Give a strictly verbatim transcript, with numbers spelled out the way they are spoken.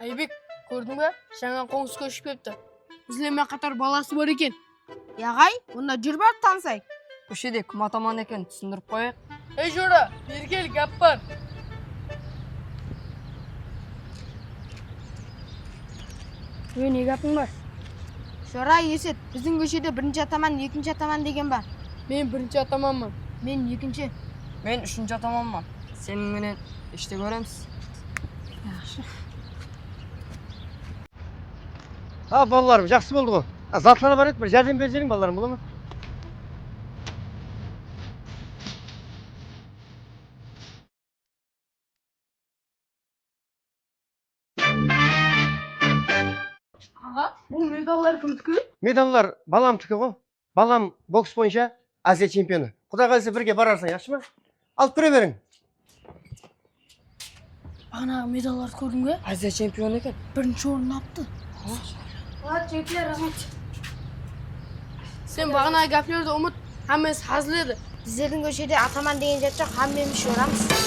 Aybek, kórdiń be? Jańa qońsı kóship kelipti. Bizler menen qatar balası bar eken. Yaǵay, onda júr barıp tanısayıq. Kóshede kim ataman eken, túsindirip qoyayıq. Ey, jora, beri kel, gáp bar. Óy, ne gápiń bar? Jora, esit, biziń kóshede birinshi ataman, ekinshi ataman degen bar. Men birinshi atamanman. Men ekinshi. Men úshinshi atamanman. Seniń menen eshte kóremiz. Jaqsı. Ha, balalarım, jaqsı boldı ǵoy. Ha, zatları bar edi, bir járdem berip jiberiń, balalarım, bola ma? Aǵa, bul medallar kimdiki? Medallar balamdiki ǵoy. Balam boks boyınsha Aziya chempionı. Quday qálese birge bararsań, yaqshı ma? Alıp kire beriń. Baǵanaǵı medallardı kórdiń be? Aziya chempionı eken. Birinshi orın aptı. Boldı, jigitler, raxmet. Sen baǵanaǵı gáplerdi umıt, hámmesi házil edi. Bizlerdiń kóshede ataman degen zat joq, hámmemiz joramız.